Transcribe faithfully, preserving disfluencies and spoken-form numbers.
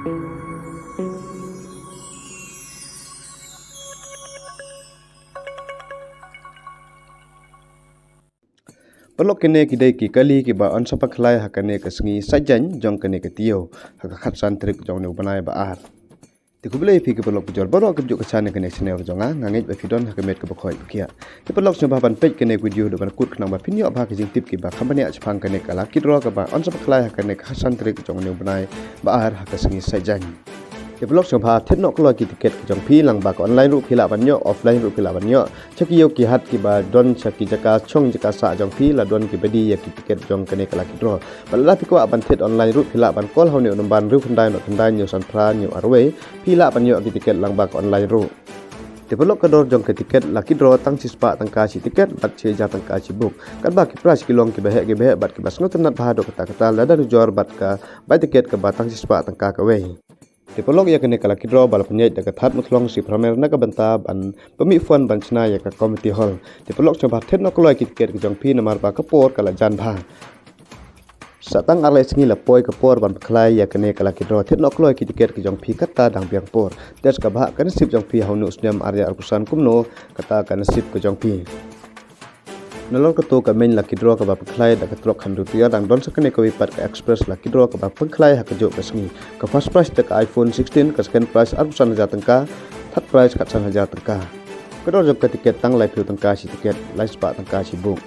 Paralok, kine ki dei ki kali kiba yn sa pynkhlaiñ ha kane ka sngi Saitjaiñ jong kane ka taïew, ha ka khatsan tarik jong une u bnai ba ar. Te khublei ïa phi ki paralok ki jor baroh kiba ju kyrshan ïa kane ka channel jong nga. Nga ngeit ba phi don ha ka met kaba khot ba khiah. Te paralok, sngewbha ban peit kane ka video haduh ban kut khnang ba phin ïoh bha ki jingtip kiba kham bniah shaphang kane ka lucky draw kaba yn sa pynkhlaiñ ha kane ka khatsan tarik jong une u bnai ba ar ha ka sngi Saitjaiñ. Te paralok, sngewbha thied noh kloi ki tiket ki jong phi, lang ba ka online ruh phi lah ban ïoh, offline ruh phi lah ban ïoh. Sha ki ïew ki hat kiba don sha ki jaka shong jaka sah jong phi, la don kiba die ïa ki tiket jong kane ka lucky draw. Bad lada phi kwah ban thied online ruh, phi lah ban call ha une u number hynriew khyndai hynriew khyndai hynñiew san phra hynñiew ar wei, phi lah ban ïoh ki tiket lang ba ka online ruh. Te paralok, ka dor jong ka tiket lucky draw tang shispah tyngka shi tiket bad shi hajar tyngka shi buk. Katba ki prize ki long kiba heh kiba heh bad kiba sngewtynnat bha haduh katta katta, lada nujor bad ka bai tiket kaba tang shispah tyngka kawei. Te paralok, ïa kane ka lucky draw ba la pynïaid da ka Thadmuthlong Sipramel na ka bynta ban pynmih fund ban shna ïa ka community hall. Te paralok, sngewbha thied noh kloi ki tiket ki jong phi namar ba ka por ka la jan bha. Sa tang ar lai sngi la poi ka por ban pynkhlaiñ ïa kane ka lucky draw. Thied noh kloi ki tiket ki jong phi kata dang biang por. Test ka bhah ka nasib jong phi ha une u snem ar hajar arphew san kumno kata ka nasib ka jong phi. Nalor kato ka main lucky draw kaba pynkhlaiñ da ka trok khyndew tiar, dang don sa kane kawei pat ka express lucky draw kaba pynkhlaiñ ha kajuh ka sngi. Ka first prize da ka iPhone sixteen, ka second prize arphew san hajar tyngka, third prize khatsan hajar tyngka. Ka dor jong ka tiket tang laiphew tyngka shi tiket, laispah tyngka shi buk.